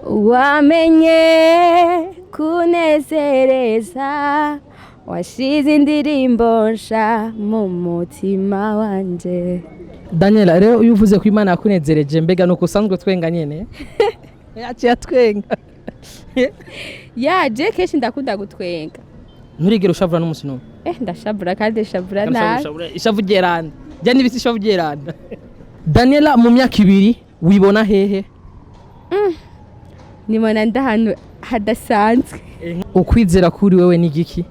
Wamenye kunezereza, washize indirimbo nsha mu mutima wanje. Daniela, rero iyo uvuze ko Imana yakunezereje, mbega nuko usanzwe twenga nyene? Yaciye atwenga. Yaje kenshi ndakunda gutwenga. Nturigera ushavura n'umunsi n'umwe? Ndashavura kandi shavura nabi. Ishavu ryeranda jya n'ibisi, ishavu ryeranda. Daniela, mu myaka 2 wibona hehe? Nibona ndi ahantu hadasanzwe. Ukwizera kuri wewe ni igiki?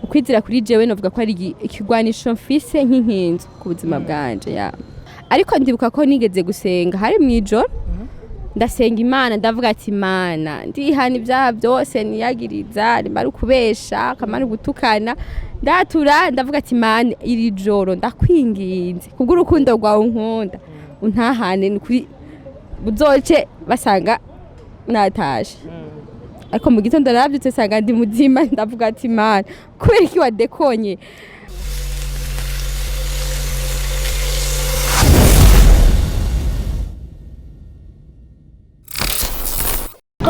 Ukwizera kuri jewe novuga ko ari ikigwanisho mfise nk'inkinzo ku buzima bwanje ya. Ariko ndibuka ko nigeze gusenga hari mw'ijoro, ndasenga Imana, ndavuga ati: "Imana, ndihana ibyaha byose niyagiriza, nimara ukubesha kamara gutukana." Ndatura, ndavuga ati: "Imana, iri joro ndakwinginze kubw'urukundo rwawe unkunda, untahane nukuri buzoce basanga natashe." Ariko mu gitondo narabyutse nsanga ndi muzima. Ndavuga ati: "Imana, kubera iki wadekonye?"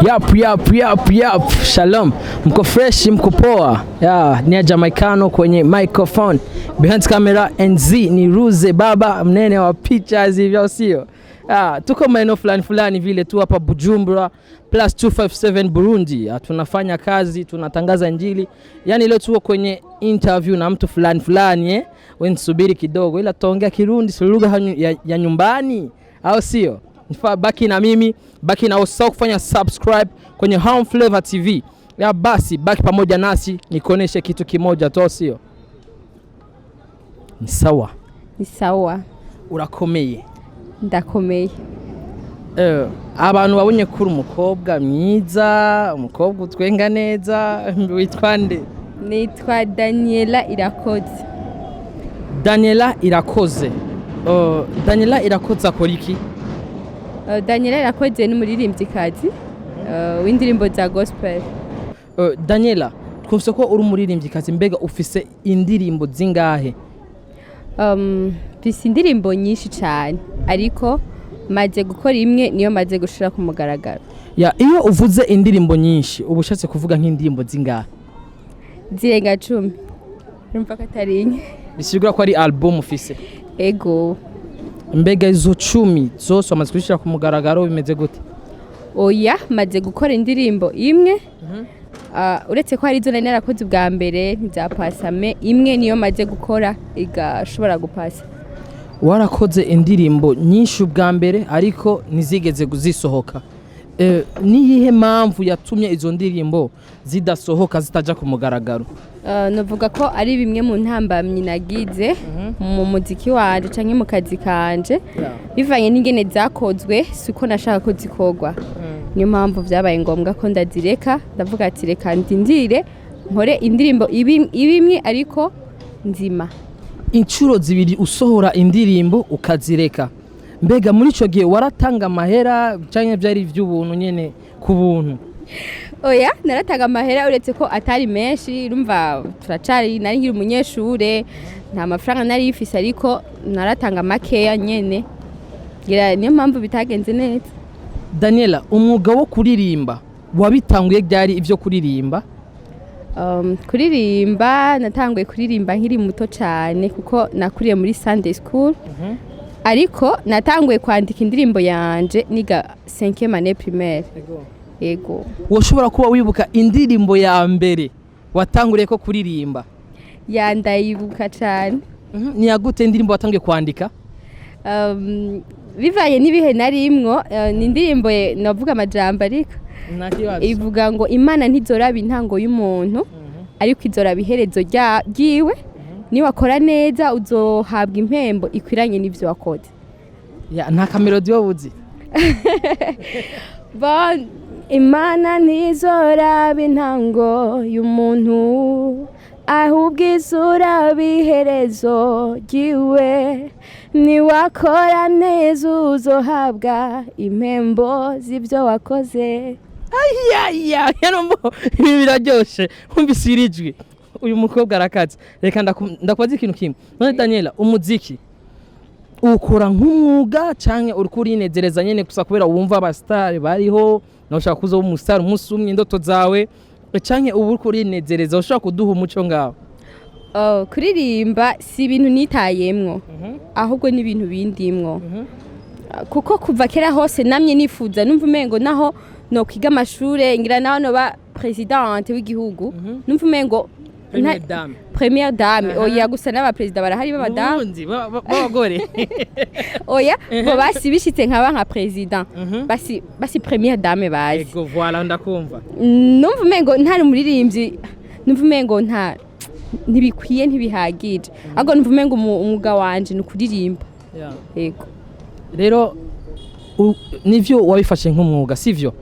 Yap, yap, yap, yap. Shalom. Mko fresh, mko poa. Ya, ni ya Jamaicano kwenye microphone. Behind camera NZ ni Ruze baba mnene wa pictures hivyo sio? Ah, tuko maeneo fulani fulani vile tu hapa Bujumbura plus 257 Burundi. Ah, tunafanya kazi, tunatangaza Injili. Yaani leo tuko kwenye interview na mtu fulani fulani eh. Wewe nisubiri kidogo ila tutaongea Kirundi, si lugha ya nyumbani au sio? Nifaa baki na mimi, baki na usisahau kufanya subscribe kwenye Home Flavor TV. Ya basi baki pamoja nasi nikuoneshe kitu kimoja tu, sio? Ni sawa. Ni sawa. Urakomeye. Ndakomeye. Abantu babonye kuri umukobwa mwiza, umukobwa utwenga neza, witwa nde? Nitwa Daniela Irakoze. Daniela Irakoze. Daniela Irakoze akora iki? Daniela Irakoze ni umuririmbyikazi w'indirimbo za gospel. Daniela, twumvise ko uri umuririmbyikazi, mbega ufise indirimbo zingahe? Mfise indirimbo nyinshi cyane, ariko maze gukora imwe, niyo maze gushira ku mugaragaro. Ya, iyo uvuze indirimbo nyinshi uba ushatse kuvuga nk'indirimbo zingahe? Zirenga 10, urumva ko atari nke. Bisigura ko ari album ufise? Ego. Mbega izo 10 zose wamaze kuzishyira ku mugaragaro, bimeze gute? Oya, maze gukora indirimbo imwe. Uretse ko hari izo nari narakoze ubwa mbere ntizapasame, imwe niyo maze gukora igashobora gupasa. Warakoze indirimbo nyinshi ubwa mbere ariko ntizigeze zisohoka. Niyihe mpamvu yatumye izo ndirimbo zidasohoka, zitaja ku mugaragaro? Navuga ko ari bimwe mu ntambamyi nagize mu muziki wanje canke mu kazi kanje, bivanye n'ingene zakozwe siko nashaka ko zikorwa. Niyo mpamvu vyabaye ngombwa ko ndazireka. Ndavuga ati: "Reka ndindire nkore indirimbo ibimwe ariko nzima." Inshuro zibiri usohora indirimbo ukazireka, mbega muri ico gihe waratanga amahera canke vyari ivy'ubuntu nyene ku buntu? Oya, naratanga amahera, uretse ko atari menshi. Urumva turacari, nari nkiri umunyeshure, nta mafaranga nari yifise, ariko naratanga makeya nyene. Ngira niyo mpamvu bitagenze neza. Daniela, umwuga wo kuririmba wabitanguye ryari, ivyo kuririmba? Kuririmba natanguye kuririmba nkiri muto cyane, kuko nakuriye muri Sunday school, ariko natanguye kwandika indirimbo yanje niga 5e année primaire. Yego. Woshobora kuba wibuka indirimbo ya mbere watanguriye ko kuririmba? Ya, ndayibuka cyane. Ni yagute indirimbo watanguye kwandika? Bivanye n'ibihe narimwo, ni indirimbo navuga amajambo ariko ivuga ngo: "Imana ntizoraba intango y'umuntu, ariko izoraba iherezo ryiwe. Niwakora neza uzohabwa impembo ikwiranye n'ivyo wakoze." Ya, nta ka mélodie wowe uzi? Bon, Imana ntizoraba intango y'umuntu, ahubwo izoraba iherezo ryiwe. Niwakora neza uzohabwa impembo z'ibyo wakoze. Ya, yarumvo ibi biraryoshe. Wumvise iri jwi, uyu mukobwa arakaze. Reka ndakubaza ikintu kimwe none, Daniela, umuziki Ukora nk'umwuga canke uriko urinezereza nyene gusa kubera wumva abasitari bariho, nawe ushaka kuza umusitari umunsi umwe, indoto zawe, canke ubu uriko urinezereza? Ushobora kuduha umuco ngaho? Oh, kuririmba si ibintu nitayemwo, ahubwo ni ibintu bindimwo, kuko kuva kera hose namye nifuza, numva umengo naho nokwiga amashure ngira naho noba présidente w'igihugu, numva umengo Première dame. Première dame, oya, gusa n'abaperezida barahari b'abadamu. Burundi b'abagore. Oya, ngo basi bishitse nkaba nka président, basi basi première dame bazi. Ego, voilà, ndakumva. Numva umengo ntari umuririmbyi, numva umengo nta ntibikwiye, ntibihagije, ahubwo numva umengo umwuga wanje ni ukuririmba. Yego. Rero nivyo wabifashe nk'umwuga, sivyo?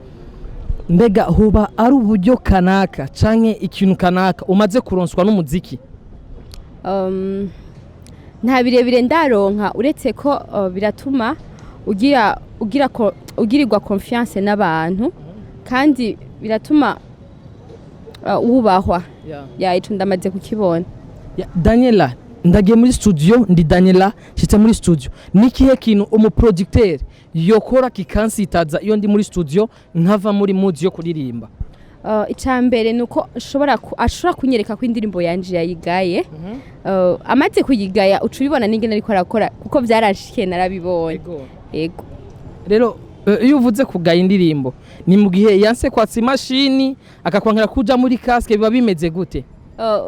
Mbega huba ari uburyo kanaka canke ikintu kanaka umaze kuronswa n'umuziki? Nta birebire ndaronka, uretse ko biratuma ugirirwa confiance n'abantu, kandi biratuma wubahwa. Ya, ico ndamaze kukibona. Ya, Daniela, ndagiye muri studio, ndi Daniela nshitse muri studio, ni kihe kintu umuproducteur yokora kikansitaza iyo ndi muri studio, nkava muri mood yo kuririmba? Ica mbere ni uko ashobora kunyereka ko indirimbo yanje yayigaye. Amaze kuyigaya, uca ubibona n'ingene ariko arakora, kuko vyaranshikiye, narabibonye, yego. Rero iyo uvuze kugaya indirimbo, ni mu gihe yanse kwatsa imashini, akakwankira kuja muri casque, biba bimeze gute?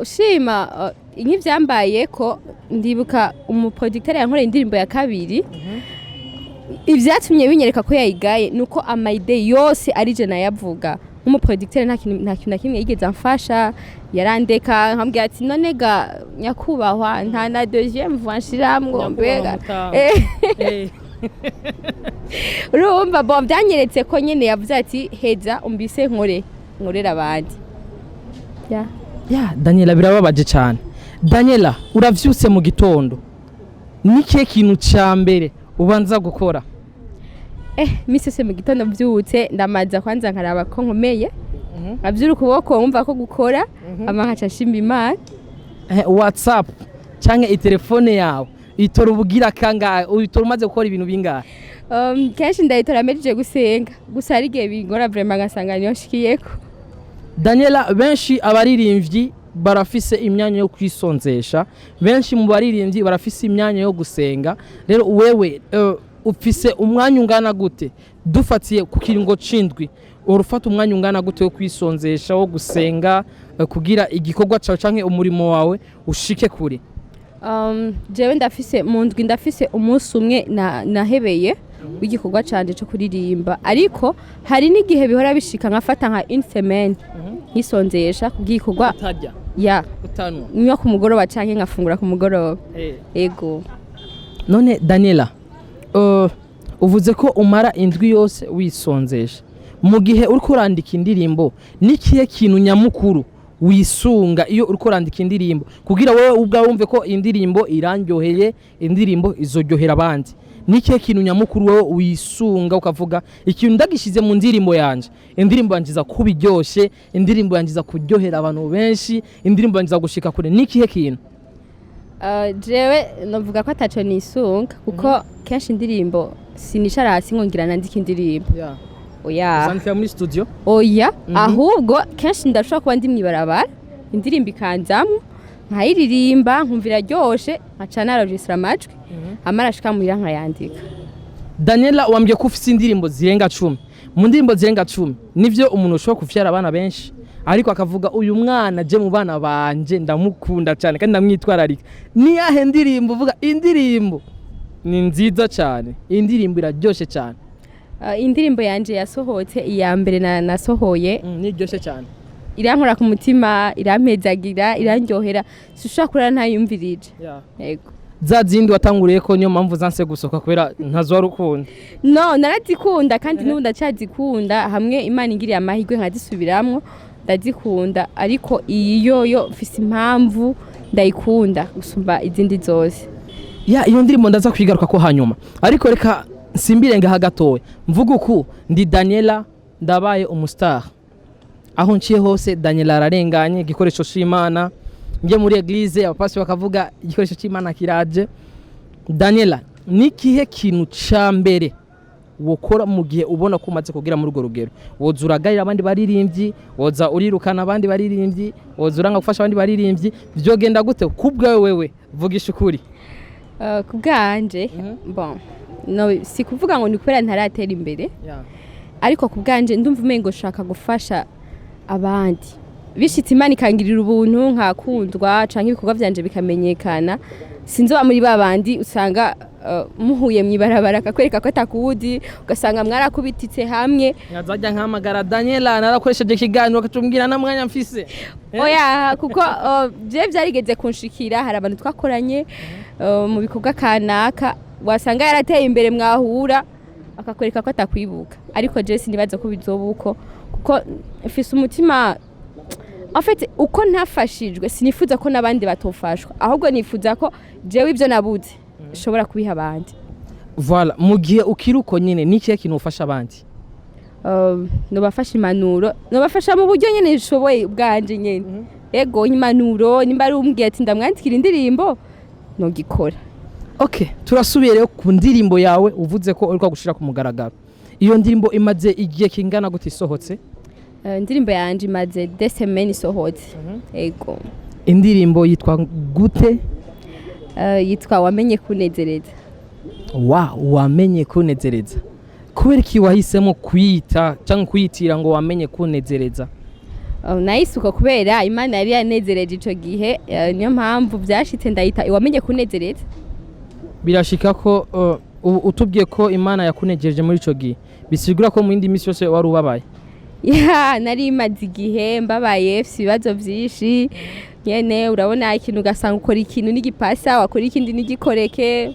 Ushima nk'ivyambaye ko ndibuka umuproducteur yankoreye indirimbo ya kabiri, ivyatumye binyereka ko yayigaye nuko ama idées yose ari je nayavuga. Nk'umuproducteur nta kintu na kimwe yigeze amfasha, yarandeka nkambwira ati: "None ga nyakubahwa, nta na deuxième voix nshiramwo mbega?" Urumva bo byanyeretse ko nyene yavuze ati: "Heza umbise nkore, nkorera abandi." Ya. Ya, Daniela, birababaje cyane. Daniela, uravyutse mu gitondo, ni kihe kintu ca mbere ubanza gukora? Misi yose mu gitondo mvyutse, ndamaza kwanza nkaraba ko nkomeye, nkavyura ukuboko wumva ko gukora, hama nkaca nshima Imana. WhatsApp canke itelefone yawe itora ubugira kangahe? Uyitora umaze gukora ibintu bingahe? Kenshi ndayitora mpejeje gusenga, gusa hari igihe bingora vraiment ngasanga niyo nshikiyeko. Daniela, benshi abaririmbyi barafise imyanya yo kwisonzesha, benshi mu baririmbyi barafise imyanya yo gusenga. Rero wewe ufise umwanya ungana gute, dufatiye ku kiringo c'indwi, urufata umwanya ungana gute wo kwisonzesha, wo gusenga, kugira igikorwa cawe canke umurimo wawe ushike kure? Jewe ndafise mu ndwi, ndafise umunsi umwe nahebeye w'igikorwa canje co kuririmba, ariko hari n'igihe bihora bishika nkafata nka une semaine nkisonzesha kubw'igikorwa. Utarya? Ya. Utanwa? Nywa ku mugoroba canke nkafungura ku mugoroba, ego. None Daniela, uvuze ko umara indwi yose wisonzesha. Mu gihe uriko urandika indirimbo, ni kihe kintu nyamukuru wisunga iyo uriko urandika indirimbo, kugira wowe ubwawe wumve ko indirimbo irandyoheye, indirimbo izoryohera abandi? Ni ikihe kintu nyamukuru wowe wisunga ukavuga: "Ikintu ndagishize mu ndirimbo yanje, indirimbo yanje iza kuba iryoshe, indirimbo yanje iza kuryohera abantu benshi, indirimbo yanje iza gushika kure"? Ni ikihe kintu? Jewe novuga ko ataco nisunga, kuko kenshi indirimbo sinicara hasi ngo ngira nandike indirimbo, oya. Uzandikira muri studio? Oya, ahubwo kenshi ndashobora kuba ndi mw'ibarabara, indirimbo ikanzamwo, nkayiririmba, nkumva iraryoshe, nkaca naregistra amajwi, amara ashika muhira nkayandika. Daniela, wambwiye ko ufise indirimbo zirenga 10. Mu ndirimbo zirenga 10, nivyo umuntu ushobora kuvyara abana benshi, ariko akavuga: "Uyu mwana je mu bana banje ndamukunda cyane kandi ndamwitwararika." Niyahe ndirimbo uvuga indirimbo ni nziza cyane, indirimbo iraryoshe cyane? Indirimbo yanje yasohotse iya mbere nasohoye Niryoshe cyane. Irankora ku mutima, irampezagira, irandyohera, sinshobora kurara ntayumvirije, yego. Za zindi watanguriye ko niyo mpamvu zanse gusohoka kubera ntazo wari ukunda? No, narazikunda kandi n'ubu ndacyazikunda. Hamwe Imana ingiriye amahirwe nkazisubiramwo, ndazikunda, ariko iyi yoyo mfise impamvu ndayikunda gusumba izindi zose. Ya, iyo ndirimbo ndaza kwigaruka ko hanyuma, ariko reka simbire ngaha gatoya, mvuga uku: ndi Daniela, ndabaye umustar, aho nciye hose Daniela ararenganye, igikoresho c'Imana. Njye muri église, abapasi bakavuga: "Igikoresho c'Imana kiraje." Daniela, Ni ikihe kintu ca mbere wokora mu gihe ubona ko umaze kugera muri urwo rugero? Woza uragarira abandi baririmbyi, woza urirukana abandi baririmbyi, woza uranga gufasha abandi baririmbyi, vyogenda gute kubwawe wewe? Vugisha ukuri. Ku bwanje, bon, no si kuvuga ngo ni kubera ntaratera imbere, ariko ku bwanje ndumva umengo nshaka gufasha abandi. Bishitse Imana ikangirira ubuntu nkakundwa canke ibikorwa vyanje bikamenyekana, sinzoba muri ba bandi usanga muhuye mw'ibarabara akakwereka ko atakuwuzi, ugasanga mwarakubititse hamwe. Nkazajya nkahamagara Daniela, narakoresheje ikiganiro akacumbwira nta mwanya mfise. Oya, kuko je vyarigeze kunshikira, hari abantu twakoranye mu bikorwa kanaka, wasanga yarateye imbere, mwahura akakwereka ko atakwibuka. Ariko je sinibaza ko bizoba uko, kuko mfise umutima, en fait, uko ntafashijwe sinifuza ko n'abandi batofashwa, ahubwo nifuza ko jewe ibyo nabuze nshobora kubiha abandi. Voilà, mu gihe ukiri uko nyine, ni ikihe kintu ufasha abandi? Nobafasha impanuro, nobafasha mu buryo nyene nshoboye ubwanje nyene. Ego, impanuro, nimba ari umbwiye ati ndamwandikira indirimbo, nogikora. Okay, turasubiye rero ku ndirimbo yawe uvuze ko uriko gushira ku mugaragaro. Iyo ndirimbo imaze igihe kingana gute isohotse? Indirimbo yanje imaze 2 semaines isohotse, ego. Indirimbo yitwa gute? Yitwa Wamenye Kunezereza. Wa Wamenye Kunezereza. Kubera iki wahisemo kuyita cyangwa kuyitira ngo Wamenye Kunezereza? Nayisuka kubera Imana yari yanezereje ico gihe, niyo mpamvu vyashitse ndayita Wamenye Kunezereza. Birashika ko utubwiye ko Imana yakunejereje muri ico gihe, bisigura ko mu yindi minsi yose wari ubabaye? Ya, nari maze igihe mbabaye, mfise ibibazo vyinshi nyene. Urabona ikintu ugasanga ukora ikintu n'igipasa, wakora ikindi n'igikoreke,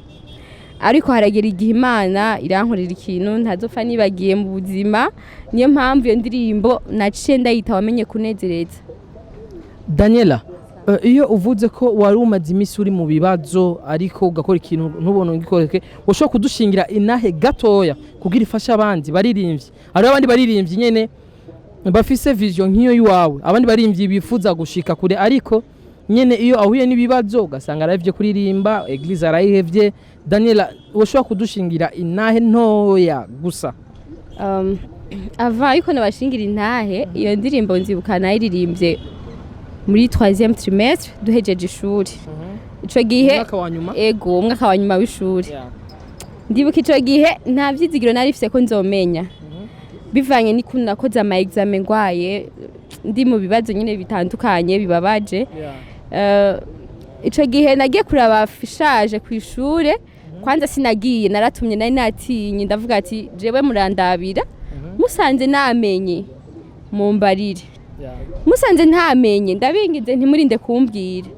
ariko haragera igihe Imana irankorera ikintu ntazopfa nibagiye mu buzima. Niyo mpamvu iyo ndirimbo naciye ndayita Wamenye Kunezereza. Daniela, iyo uvuze ko wari umaze iminsi uri mu bibazo ariko ugakora ikintu ntubone ugikoreke, ushobora kudushingira inahe gatoya kugira ifashe abandi baririmbyi? Hariho abandi baririmbyi nyene bafise vision nk'iyo iwawe, abandi baririmbyi bifuza gushika kure, ariko nyene iyo ahuye n'ibibazo ugasanga arahevye kuririmba, église arayihevye. Daniela, ushobora kudushingira inahe ntoya gusa? Ava yuko nabashingira intahe, iyo ndirimbo nzibuka nayiririmbye muri troisième trimestre, duhejeje ishuri ico gihe. Umwaka wa nyuma? Ego, umwaka wa nyuma w'ishuri. Ndibuka ico gihe nta vyizigiro nari mfise ko nzomenya, bivanye n'ukuntu nakoze ama examen ngwaye, ndi mu bibazo nyine bitandukanye bibabaje. Ico gihe nagiye kuraba affichage ku ishure. Kwanza sinagiye, naratumye, nari natinye. Ndavuga ati jewe murandabira, musanze namenye mumbarire, musanze ntamenye ndabingize ntimurinde kumbwira,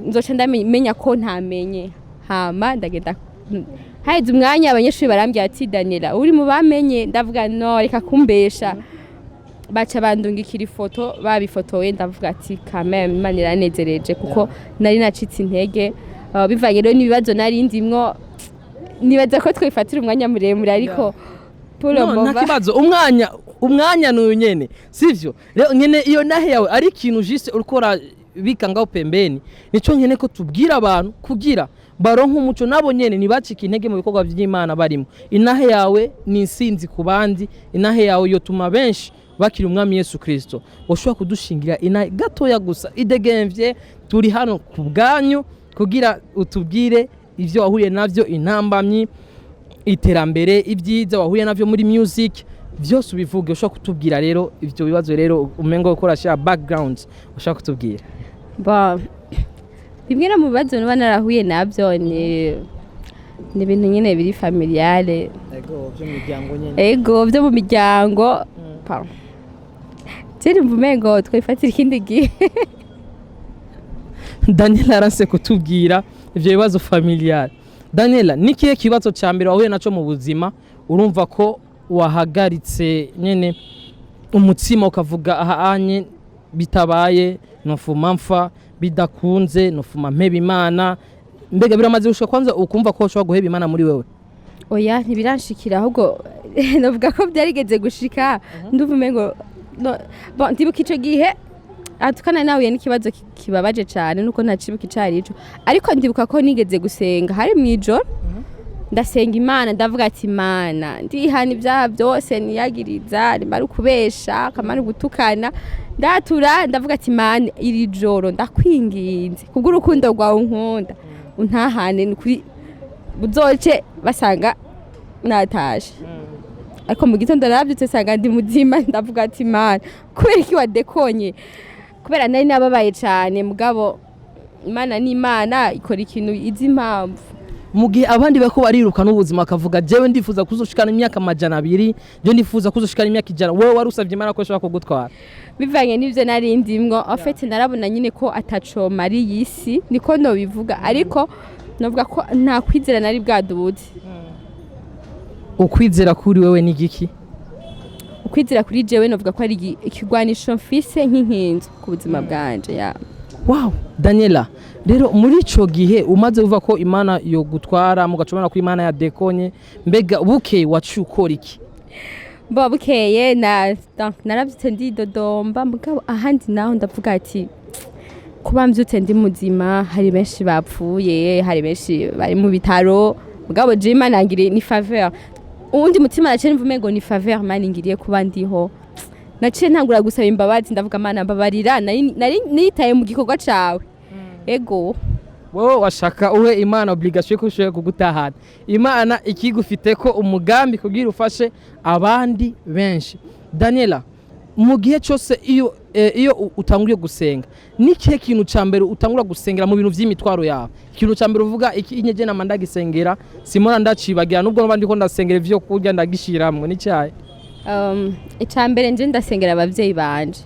nzoca ndamenya ko ntamenye. Hama ndagenda, haheze umwanya abanyeshuri barambwira ati Daniela uri mu bamenye. Ndavuga no reka kumbesha. Baca bandungikira ifoto babifotoye. Ndavuga ati kameme, Imana iranezereje, kuko nari nacitse intege. Bivanye rero n'ibibazo nari ndimwo. Nibaza ko twifatira umwanya muremure, ariko pour le No, nta moment kibazo, umwanya ni uyu nyene, sivyo? Rero nyene iyo nahe yawe ari ikintu juste uriko urabika ngaho pembeni, nico nkene ko tubwira abantu kugira baronke umuco, nabo nyene ntibacike intege mu bikorwa by'Imana barimo. Inahe yawe ni insinzi ku bandi, inahe yawe yotuma benshi bakira Umwami Yesu Kristo. Ushobora kudushingira inahe gatoya gusa? Idegemvye, turi hano ku bwanyu kugira utubwire ivyo wahuye navyo, intambamyi, iterambere, ibyiza wahuye navyo muri music, byose ubivuge. Ushobora kutubwira rero ivyo bibazo rero umengo ukora share background, ushobora kutubwira? Ba, bimwe no mu bibazo nuba narahuye nabyo ni ibintu nyine biri familiale. Ego, byo mu miryango nyene. Ego, byo mu miryango. Pa je numva umengo twifatira ikindi gihe. Daniela aranse kutubwira ivyo bibazo familial. Daniela, ni kihe kibazo ca mbere wahuye naco mu buzima urumva ko wahagaritse nyene umutsima, ukavuga aha anye bitabaye nofuma mfa, bidakunze nofuma mpeba Imana? Mbega biramaze gushika kwanza ukumva ko ushobora guheba Imana muri wewe? Oya, ntibiranshikira, ahubwo navuga ko byarigeze gushika ndumva umengo no, bon, ndibuka ico gihe atukana nahuye n'ikibazo kibabaje cane, nuko ntacibuka icari ico, ariko ndibuka ko nigeze gusenga, hari mw'ijoro. Ndasenga Imana, ndavuga ati: "Imana, ndihana ibyaha byose niyagiriza, nimara ukubesha, kamara gutukana." Ndatura, ndavuga ati: "Imana, iri joro ndakwinginze kubw'urukundo rwawe unkunda, untahane, ni ukuri buzoce basanga natashe." Ariko mu gitondo narabyutse nsanga ndi muzima. Ndavuga ati: "Imana, kubera iki wadekonye?" Kubera nari nababaye cyane. Mugabo Imana ni Imana, ikora ikintu izi impamvu. Mu gihe abandi bako bariruka n'ubuzima, akavuga: "Jewe ndifuza kuzoshikana imyaka 200, jewe ndifuza kuzoshikana imyaka 100," wowe wari usavye Imana ko ishobora kugutwara? Bivanye n'ivyo nari ndimwo, en fait narabona nyine ko ataco mari y'isi, niko nobivuga, ariko novuga ko nta kwizera nari bwaduze. Ukwizera kuri wewe ni igiki? Ukwizera kuri jewe novuga ko ari ikigwanisho mfise nk'inkinzo ku buzima bwanje, ya. Wow, Daniela, rero muri ico gihe umaze uva ko Imana yo gutwara, mugacobana ko Imana yadekonye, mbega bukeye waciye ukora iki? Bo bukeye na donc naravyutse ndidodomba, mugabo ahandi naho ndavuga ati: "Kuba mvyutse ndi muzima, hari benshi bapfuye, hari benshi bari mu bitaro, mugabo je Imana yangiriye ni faveur." Uwundi mutima naciye numva umengo ni faveur Imana ingiriye kuba ndiho. Naciye ntangura gusaba imbabazi, ndavuga: "Mana, mbabarira, nari nitaye mu gikorwa cawe." Ego. Wowe washaka uhe Imana obligation ko ishobora kugutahana, Imana ikigufite ko umugambi kugira ufashe abandi benshi. Daniela, mu gihe cyose iyo utanguye gusenga, ni ikihe kintu cya mbere utangura gusengera mu bintu by'imitwaro yawe? Ikintu cya mbere uvuga iki: "Inyeje nama ndagisengera, simona ndacibagira, nubwo nuba ndiko ndasengera ivyo kurya ndagishiramwo," ni cyahe? Icya mbere nje ndasengera abavyeyi banje,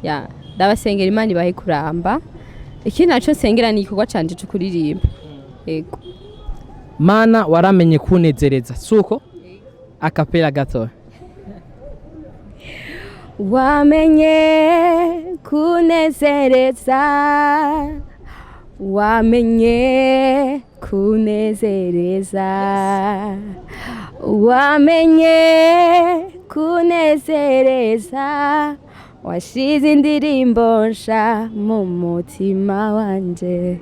ya, ndabasengera Imana ibahe kuramba. Ikindi naco nsengera ni igikorwa canje co kuririmba, yego. Mana waramenye kunezereza, suko akapera gato. Wamenye kunezereza, wamenye kunezereza, wamenye kunezereza, washize indirimbo nsha mu mutima wanje.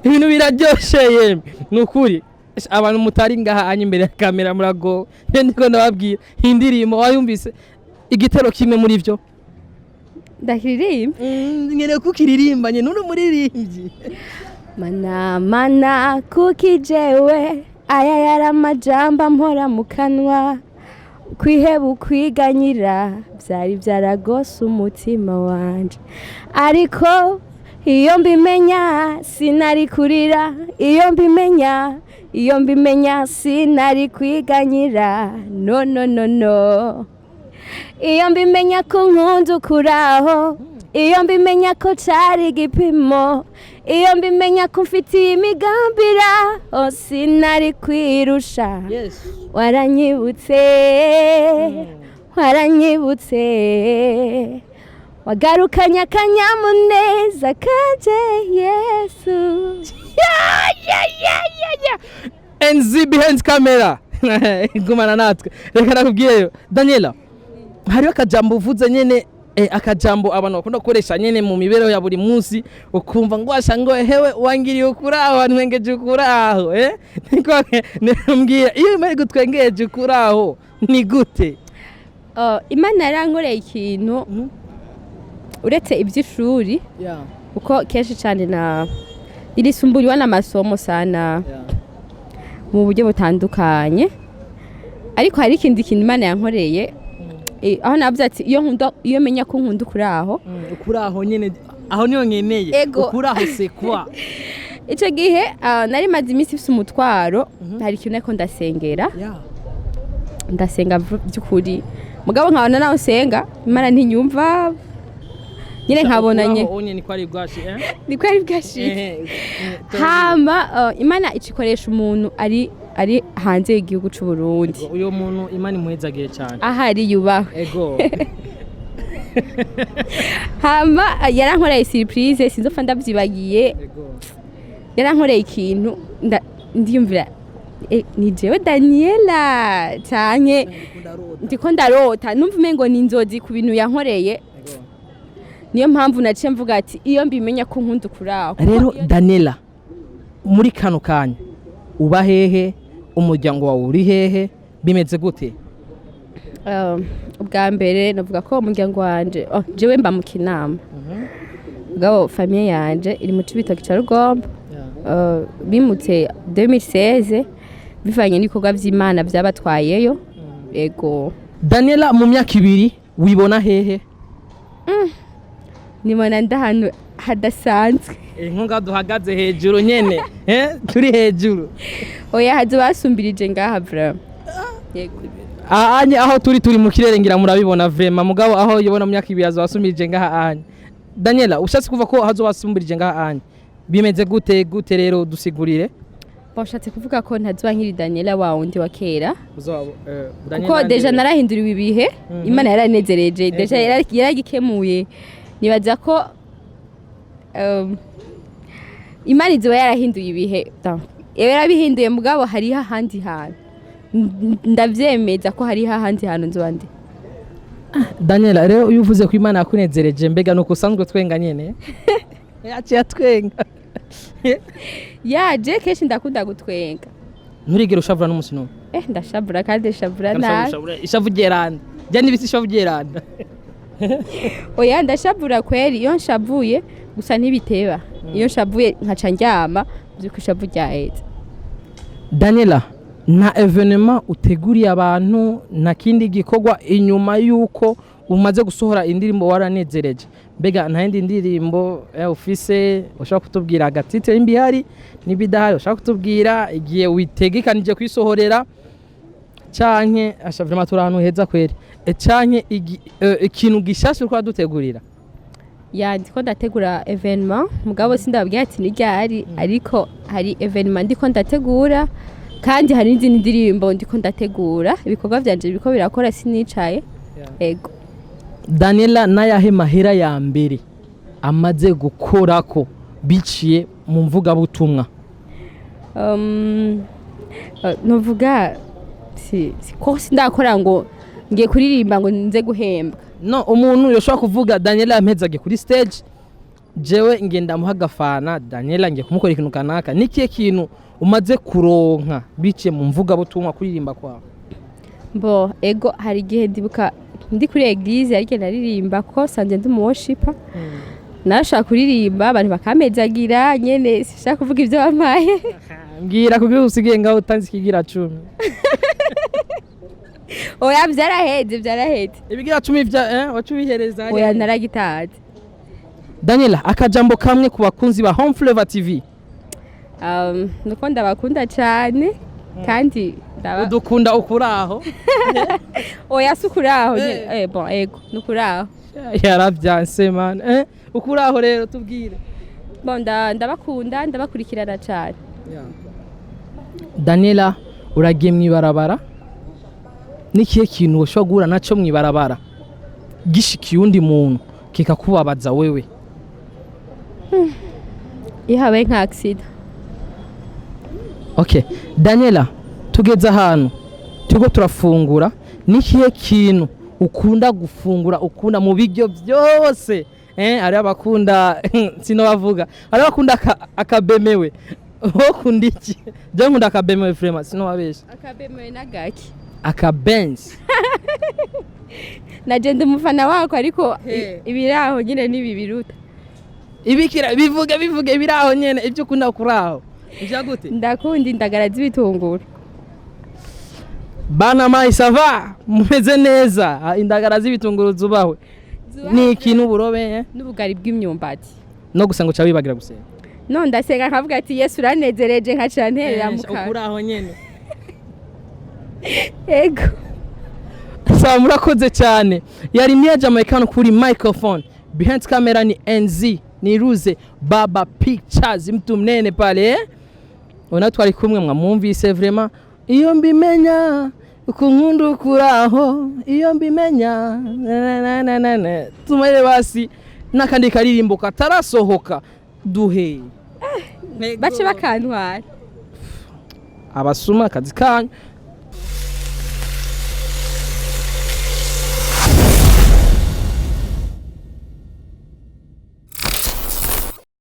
Ibintu biraryoshe yemwe, ni ukuri. Abantu mutari ngaha anya imbere ya kamera muragowe. Ndiko ndababwira indirimbo wayumvise, igitero kimwe muri vyo. Ndakiririmba? Nkeneye kukiririmba nye nuri umuririmbyi. Mana, mana, kuki jewe? Aya yari amajambo mpora mu kanwa. Kwiheba, ukwiganyira byari byaragose umutima wanje, ariko iyo mbimenya sinari kurira, iyo mbimenya, iyo mbimenya sinari kwiganyira, no, no, no, no. Iyo mbimenya ko nkunda ukuraho, iyo mbimenya ko cari igipimo, iyo mbimenya ko mfitiye imigambira, oh, sinari kwirusha. Waranyibutse, waranyibutse, wagarukanye akanyamuneza kanje, Yesu. NZ behind camera, gumana natwe. Reka nakubwiyeyo Daniela, hariho akajambo uvuze nyene, akajambo abantu bakunda gukoresha nyene mu mibereho ya buri munsi, ukumva ngo washa ngo: "Hewe wangiriye ukuraho, wantwengeje ukuraho." Niko mbwira, iyo imana igutwengeje ukuraho ni gute? Imana yarankoreye ikintu uretse iby'ishuri, kuko kenshi cyane na irisumburiwa n'amasomo sana mu buryo butandukanye, ariko hari ikindi kintu Imana yankoreye, aho navuze ati: "Iyo nkunda, iyo menya ko nkunda ukuri aho." Ukuraho nyene, aho niyo nkeneye. Ego. Ukuraho c'est quoi? Icyo gihe nari maze iminsi ifise umutwaro, hari ikintu ariko ndasengera. Ndasenga by'ukuri, mugabo nkabona nawe nsenga Imana ntinyumva nyine, nkabona nye Ukuraho onye niko ari bwashi, eh? Niko ari bwashike. Hama Imana icikoresha umuntu ari hanze y'igihugu c'u Burundi. Uyo muntu Imana imuhezagire cyane. Ahari yubahwe. Ego. Hama yarankoreye surprise, sinzopfa ndavyibagiye. Yarankoreye ikintu, ndiyumvira: "Ni jewe Daniela canke ndiko ndarota?" Numva umengo ni inzozi ku bintu yankoreye. Niyo mpamvu naciye mvuga ati: "Iyo mbimenya ko nkunda ukuraho." Rero Daniela. Muri kano kanya uba hehe? Umuryango wawe uri hehe? Bimeze gute? Ubwa mbere navuga ko umuryango wanje, oh, jewe mba mu Kinama, mugabo famille yanje iri mu Cibitoke ca Rugombo. Bimutse 2016 bivanye n'ibikorwa vy'Imana vyabatwayeyo, ego. Daniela, mu myaka 2 wibona hehe? Nibona ndi ahantu hadasanzwe. Inkunga duhagaze hejuru nyene, turi hejuru. Oya, hazo basumbirije ngaha vraiment, yego. Anye aho turi mu kirere, ngira murabibona vraiment, mugabo aho yibona mu myaka 2 azobasumbirije ngaha anye. Daniela, ushatse kuva ko hazobasumbirije ngaha anye, bimeze gute gute rero? Dusigurire. Bashatse kuvuga ko ntazoba nkiri Daniela wa wundi wa kera, kuko déjà narahinduriwe ibihe. Imana yaranezereje déjà, yaragikemuye. Nibaza ko Imana izoba yarahinduye ibihe. Donc, yarabihinduye, mugabo hariho ahandi hantu. Ndavyemeza ko hariho ahandi hantu nzoba ndi. Daniela, rero iyo uvuze ko Imana yakunezereje, mbega nuko usanzwe twenga nyene? Yaciye atwenga. Yaje kenshi ndakunda gutwenga. Nturigere ushavura n'umunsi n'umwe? Ndashavura kandi ndashavura nabi. Ishavu ryeranda jya n'ibisi, ishavu ryeranda. Oya, ndashavura kweri. Iyo nshavuye gusa ntibiteba. Iyo nshavuye nkaca ndyama, vyuko ishavu ryaheze. Daniela, nta événement uteguriye abantu, nta kindi gikorwa inyuma y'uko umaze gusohora indirimbo waranezereje? Mbega nta yindi ndirimbo ufise ushobora kutubwira agatitire, nimba ihari, nimba idahari ushobora kutubwira igihe witegekanije kuyisohorera, canke asha vraiment turi ahantu heza kweri, canke ikintu gishasha uriko uradutegurira? Ya, ndiko ndategura événement, mugabo sindababwira ati ni ryari, ariko hari événement ndiko ndategura kandi hari n'izindi ndirimbo ndiko ndategura. Ibikorwa vyanje biriko birakora, sinicaye, ego. Daniela, n'ayahe mahera ya mbere amaze gukorako biciye mu mvugabutumwa? Novuga si ko sindakora ngo ngiye kuririmba ngo nze guhembwa. No umuntu yoshobora kuvuga Daniela yampezage kuri stage, jewe ngenda muha agafana, Daniela ngiye kumukora ikintu kanaka. Nikihe kintu umaze kuronka biciye mu mvugabutumwa, kuririmba kwawe? Bo, ego, hari igihe ndibuka ndi kuri église, ariko naririmba ko sanje ndi umu worshiper, narashaka kuririmba abantu bakampezagira nyene. Sinshaka kuvuga ibyo bampaye. Mbwira, kugira usigaye ngaho utanze ikigira cumi. Oya, vyaraheze, vyaraheze. Ibigira cumi vya wacu bihereza hariya. Oya, naragitaze. Daniela, akajambo kamwe ku bakunzi ba Home Flavor TV. Nuko ndabakunda cane kandi ndaba Udukunda ukuraho? Oya, si ukuraho nyene. Bon, ego, nukuraho. Yaravyanse man, ukuraho rero tubwire. Bon, ndabakunda, ndabakurikirana cane. Daniela, uragiye mw'ibarabara, n'ikihe kintu ushobora guhura naco mw'ibarabara gishikiye undi muntu kikakubabaza wewe? Iyo habaye nka accident. Okay, Daniela, tugeze ahantu turiko turafungura. N'ikihe kintu ukunda gufungura, ukunda mu biryo byose? Hariho abakunda, sinobavuga, hariho abakunda akabemewe. Wowe ukunda iki? Je nkunda akabemewe vraiment, sinobabesha. Akabemewe n'agaki? Akabenzi. Naje ndi umufana wako, ariko ibiraho nyine ntibibiruta. Ibikira bivuge, bivuge ibiraho nyene, ibyo ukunda kuraho ivya gute? Ndakunda indagara z'ibitunguru. Bana mai, ça va, mumeze neza? Ah, indagara z'ibitunguru zubahwe. Ni ikintu uburobe? N'ubugari bw'imyumbati. No gusenga uca wibagira gusenga? No, ndasenga nkavuga ati "Yesu uranezereje", nkaca nterera mu kanwa. Ukuraho nyene. Ego. Sawa, murakoze cyane. Yari Mia Jamaicano kuri microphone, behind camera ni NZ, ni Ruze Baba Pictures, mtu mnene pale, eh? Ona twari kumwe, mwamwumvise vraiment. Iyo mbimenya ukunkunda ukuraho, iyo mbimenya na, na, na, na, na. Tumere basi n'akandi karirimbo katarasohoka duhe. Bace bakantwara. Abasuma, akazi kanyu.